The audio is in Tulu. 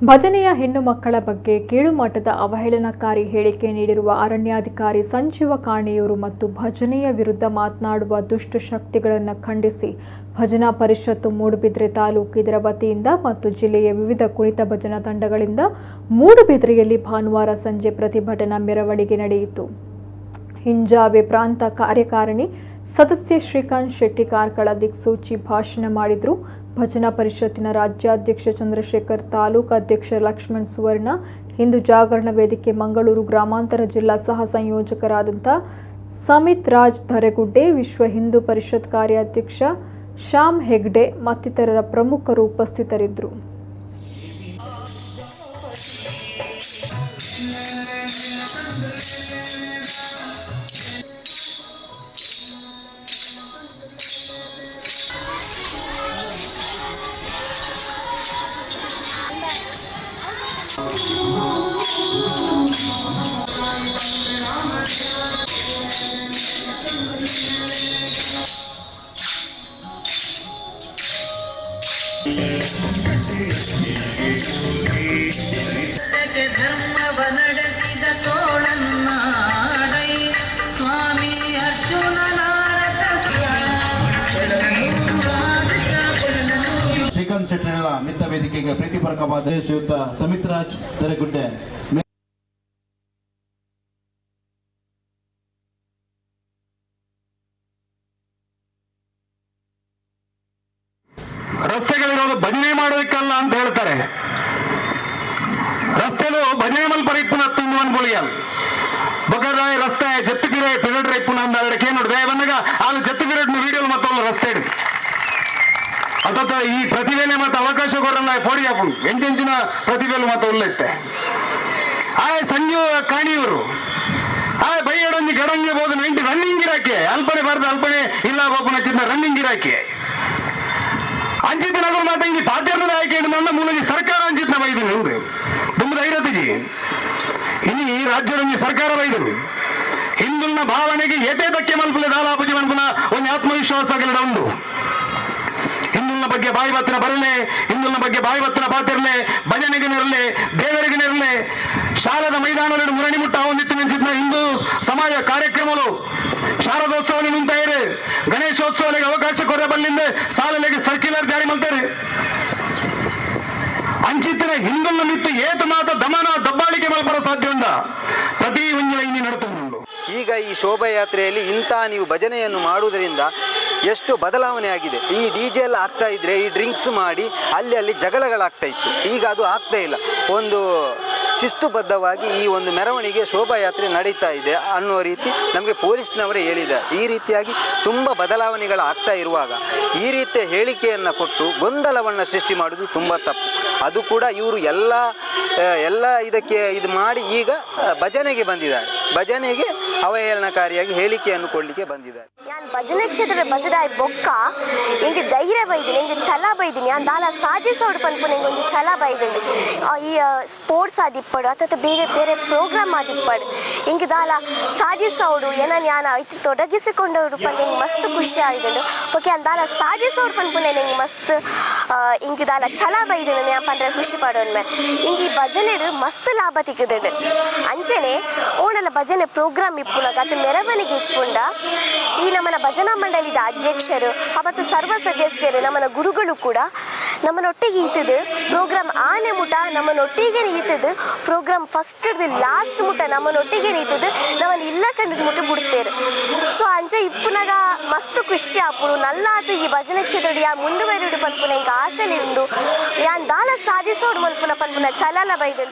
ಭಜನೆಯ ಹೆಣ್ಣು ಮಕ್ಕಳ ಬಗ್ಗೆ ಕೀಳುಮಟ್ಟದ ಅವಹೇಳನಕಾರಿ ಹೇಳಿಕೆ ನೀಡಿರುವ ಅರಣ್ಯಾಧಿಕಾರಿ ಸಂಜೀವ ಕಾಣಿಯೂರು ಮತ್ತು ಭಜನೆಯ ವಿರುದ್ಧ ಮಾತನಾಡುವ ದುಷ್ಟ ಶಕ್ತಿಗಳನ್ನು ಖಂಡಿಸಿ ಭಜನಾ ಪರಿಷತ್ತು ಮೂಡುಬಿದ್ರೆ ತಾಲೂಕು ಇದರ ವತಿಯಿಂದ ಮತ್ತು ಜಿಲ್ಲೆಯ ವಿವಿಧ ಕುಣಿತ ಭಜನಾ ತಂಡಗಳಿಂದ ಮೂಡುಬಿದ್ರೆಯಲ್ಲಿ ಭಾನುವಾರ ಸಂಜೆ ಪ್ರತಿಭಟನಾ ಮೆರವಣಿಗೆ ನಡೆಯಿತು. ಹಿಂಜಾವೆ ಪ್ರಾಂತ ಕಾರ್ಯಕಾರಿಣಿ ಸದಸ್ಯ ಶ್ರೀಕಾಂತ್ ಶೆಟ್ಟಿ ಕಾರ್ಕಳ ದಿಕ್ಸೂಚಿ ಭಾಷಣ ಮಾಡಿದರು. ಭಜನಾ ಪರಿಷತ್ತಿನ ರಾಜ್ಯಾಧ್ಯಕ್ಷ ಚಂದ್ರಶೇಖರ್, ತಾಲೂಕು ಅಧ್ಯಕ್ಷ ಲಕ್ಷ್ಮಣ್ ಸುವರ್ಣ, ಹಿಂದೂ ಜಾಗರಣ ವೇದಿಕೆ ಮಂಗಳೂರು ಗ್ರಾಮಾಂತರ ಜಿಲ್ಲಾ ಸಹ ಸಂಯೋಜಕರಾದಂಥ ಸಮಿತ್ ರಾಜ್ ಧರೆಗುಡ್ಡೆ, ವಿಶ್ವ ಹಿಂದೂ ಪರಿಷತ್ ಕಾರ್ಯಾಧ್ಯಕ್ಷ ಶ್ಯಾಮ್ ಹೆಗ್ಡೆ ಮತ್ತಿತರರ ಪ್ರಮುಖರು ಉಪಸ್ಥಿತರಿದ್ದರು. ಧರ್ಮವ ನಡೆಸಿದ ತೋಳನ್ನಾಡೈ ಸ್ವಾಮಿ ಅರ್ಜುನನಾರಕ. ಶ್ರೀಕಾಂತ್ ಶೆಟ್ಟರ್ಗಳ ಮಿತ್ತ ವೇದಿಕೆಗೆ ಪ್ರೀತಿಪೂರ್ವಕವಾದ ಶ್ರೀಯುತ ಸಮಿತ್ ರಾಜ್ ತರೆಗುಡ್ಡೆ. ರಸ್ತೆಗಳಿರೋದು ಭಜನೆ ಮಾಡೋದಕ್ಕಲ್ಲ ಅಂತ ಹೇಳ್ತಾರೆ. ರಸ್ತೆಲು ಭಜನೆ ಮಲ್ಪರ ಇಪ್ಪುನ ತುಂದು ಬುಳಿಯಲ್ ಬೊಕರಾಯ ರಸ್ತೆ ಜತ್ತು ಪಿರೆ ಪಿರಡ್ ಇಪ್ಪುನ ಅಂದ ಕೇನೋಡು ಬಂದಾಗ ಅದು ಜತ್ತು ಪಿರಡ್ ವಿಡಿಯೋ ಮತ್ತು ರಸ್ತೆ ಅಥವಾ ಈ ಪ್ರತಿಭೆನೆ ಮತ್ತೆ ಅವಕಾಶ ಕೊರಲ್ಲ ಪೋಡಿ ಹಾಪುಂಡು ಎಂಟೆಂಚಿನ ಪ್ರತಿಭೆಲು ಮತ್ತೆ ಉಲ್ಲೈತೆ. ಆ ಸಂಜೀವ ಕಾಣಿಯವರು ಆ ಬೈಯಡೊಂಜಿ ಗಡಂಗೆ ಬೋದು ನೈಂಟಿ ರನ್ನಿಂಗ್ ಇರಾಕೆ ಅಲ್ಪನೆ ಬಾರ್ದು ಅಲ್ಪನೆ ಇಲ್ಲ ಬಾಪುನ ಚಿನ್ನ ರನ್ನಿಂಗ್ ಇರಾಕೆ ಅಂಚಿತ ನಗರ ಮಾತ ಇಲ್ಲಿ ಪಾತ್ಯರ್ನ ಆಯ್ಕೆ ನನ್ನ ಮೂಲಗಿ ಸರ್ಕಾರ ಅಂಚಿತ್ನ ಬೈದನು ಹೌದು ತುಂಬ ಧೈರ್ಯತಿಜಿ. ಇನಿ ರಾಜ್ಯದೊಂಜಿ ಸರ್ಕಾರ ಬೈದನು ಹಿಂದುಲ್ನ ಭಾವನೆಗೆ ಏತೇ ಧಕ್ಕೆ ಮಲ್ಪುಲೆ ದಾಲಾಪುಜಿ ಮನ್ಪುನ ಒಂದು ಆತ್ಮವಿಶ್ವಾಸ ಆಗಲಿಡ ಉಂಡು. ಹಿಂದುಲ್ನ ಬಗ್ಗೆ ಬಾಯಿ ಬತ್ತಿನ ಬರಲೆ, ಹಿಂದುಲ್ನ ಬಗ್ಗೆ ಬಾಯಿ ಬತ್ತಿನ ಪಾತಿರ್ಲೆ, ಭಜನೆಗೆ ನೆರಲೆ, ದೇವರಿಗೆ ನೆರಲೆ, ಶಾರದ ಮೈದಾನದಲ್ಲಿ ಮುರಣಿ ಮುಟ್ಟ ಒಂದಿತ್ತು ನಿಂತಿದ್ದ ಹಿಂದೂ ಸಮಾಜ ಕಾರ್ಯಕ್ರಮಗಳು ಶಾರದೋತ್ಸವ ನಿಂತಾಯಿರು, ಗಣೇಶೋತ್ಸವಕ್ಕೆ ಅವಕಾಶ ಕೊರ ಬಲ್ಲಿಂದ ಸಾಲಲೆಗೆ ಸರ್ಕ್ಯುಲರ್ ಜಾರಿ ಮಾಡ್ತಾರೆ. ಅಂಚಿತ್ತಿನ ಹಿಂದುಲ್ನ ಮಿತ್ತು ಏತು ಮಾತ ದಮನ ದಬ್ಬಾಳಿಕೆ ಮಲ್ಪರ ಸಾಧ್ಯ ಉಂಡ ಪ್ರತಿ ಒಂಜಿ ಲೈನಿ ನಡತುಂಡು. ಈಗ ಈ ಶೋಭಾಯಾತ್ರೆಯಲ್ಲಿ ಇಂಥ ನೀವು ಭಜನೆಯನ್ನು ಮಾಡುವುದರಿಂದ ಎಷ್ಟು ಬದಲಾವಣೆ ಆಗಿದೆ. ಈ ಡಿ ಜೆ ಎಲ್ಲ ಆಗ್ತಾ ಇದ್ದರೆ ಈ ಡ್ರಿಂಕ್ಸ್ ಮಾಡಿ ಅಲ್ಲಿ ಅಲ್ಲಿ ಜಗಳಗಳಾಗ್ತಾ ಇತ್ತು. ಈಗ ಅದು ಆಗ್ತಾ ಇಲ್ಲ. ಒಂದು ಶಿಸ್ತುಬದ್ಧವಾಗಿ ಈ ಒಂದು ಮೆರವಣಿಗೆ ಶೋಭಾಯಾತ್ರೆ ನಡೀತಾ ಇದೆ ಅನ್ನುವ ರೀತಿ ನಮಗೆ ಪೊಲೀಸ್ನವರೇ ಹೇಳಿದ್ದಾರೆ. ಈ ರೀತಿಯಾಗಿ ತುಂಬ ಬದಲಾವಣೆಗಳು ಆಗ್ತಾ ಇರುವಾಗ ಈ ರೀತಿಯ ಹೇಳಿಕೆಯನ್ನು ಕೊಟ್ಟು ಗೊಂದಲವನ್ನು ಸೃಷ್ಟಿ ಮಾಡೋದು ತುಂಬ ತಪ್ಪು. ಅದು ಕೂಡ ಇವರು ಎಲ್ಲ ಎಲ್ಲ ಇದಕ್ಕೆ ಇದು ಮಾಡಿ ಈಗ ಭಜನೆಗೆ ಬಂದಿದ್ದಾರೆ. ಭಜನೆಗೆ ಅವಹೇಳನಕಾರಿಯಾಗಿ ಹೇಳಿಕೆಯನ್ನು ಕೊಡಲಿಕ್ಕೆ ಬಂದಿದ್ದಾರೆ. ಯಾನ್ ಭಜನೆ ಕ್ಷೇತ್ರದ ಬದುದಾಯ್ ಬೊಕ್ಕ ಎಂಕ್ ಧೈರ್ಯ ಬೈದಿನಿ, ಎಂಕ್ ಛಲ ಬೈದಿನಿ. ಯಾನ್ ದಾಲ ಸಾಧಿಸೋಡು ಪನ್ಪುನ ಎಂಕ್ ಒಂಜಿ ಛಲ ಬೈದುಂಡು. ಈ ಸ್ಪೋರ್ಟ್ಸ್ ಆದಿಪ್ಪಡು ಅಥವಾ ಬೇರೆ ಬೇರೆ ಪ್ರೋಗ್ರಾಮ್ ಆದಿಪ್ಪಡು ಎಂಕ್ ದಾಲ ಸಾಧಿಸೋಡು ಏನನ್ ಯಾನ್ ಐಟ್ ತೊಡಗಿಸಿಕೊಂಡವರು ಪಂದ್ ಎಂಕ್ ಮಸ್ತ್ ಖುಷಿ ಆಯ್ದುಂಡು. ಬೊಕ್ಕ ಯಾನ್ ದಾಲ ಸಾಧಿಸೋಡು ಪನ್ಪುನ ಎಂಕ್ ಮಸ್ತ್ ಎಂಕ್ ದಾಲ ಛಲ ಬೈದುಂಡು. ಯಾನ್ ಪಂಡ್ರೆ ಖುಷಿ ಪಡೋನ್ಮೆ ಇಂಕ್ ಈ ಭಜನೆಡ್ ಮಸ್ತ್ ಲಾಭ ತಿಕ್ಕುದುಂಡು. ಅಂಚನೆ ಓಣಲ ಭಜನೆ ಪ್ರೋಗ್ರಾಮ್ ಇಪ್ಪುನಗ ಅತ್ತ ಮೆರವಣಿಗೆ ಇಪ್ಪುಂಡ ಈ ನಮ್ಮನ ಭಜನಾ ಮಂಡಳಿದ ಅಧ್ಯಕ್ಷರು ಮತ್ತು ಸರ್ವ ಸದಸ್ಯರು ನಮ್ಮನ ಗುರುಗಳು ಕೂಡ ನಮ್ಮನೊಟ್ಟಿಗೆ ಈತದು ಪ್ರೋಗ್ರಾಮ್ ಆನೆ ಮುಟ ನಮ್ಮನೊಟ್ಟಿಗೆ ಈತದು ಪ್ರೋಗ್ರಾಮ್ ಫಸ್ಟ್ ಲಾಸ್ಟ್ ಮುಟ ನಮ್ಮನೊಟ್ಟಿಗೆ ಈತದು ನಮ್ಮನ್ನ ಇಲ್ಲ ಕಂಡು ಮುಟ್ಟ ಬಿಡ್ತೇರು. ಸೊ ಅಂಚೆ ಇಪ್ಪುನಗ ಮಸ್ತ್ ಖುಷಿ ಆಪುಡು ನಲ್ಲಾತು. ಈ ಭಜನೆ ಕ್ಷೇತ್ರ ಯಾ ಮುಂದುವರಿಡು ಪನ್ಪುನ ಎಂಕ್ ಆಸೆ ಉಂಡು. ಯಾನ್ ದಾಲ ಸಾಧಿಸೋಡು ಮನ್ಪುನ ಪನ್ಪುನ ಛಲಲ ಬೈದುಂಡು.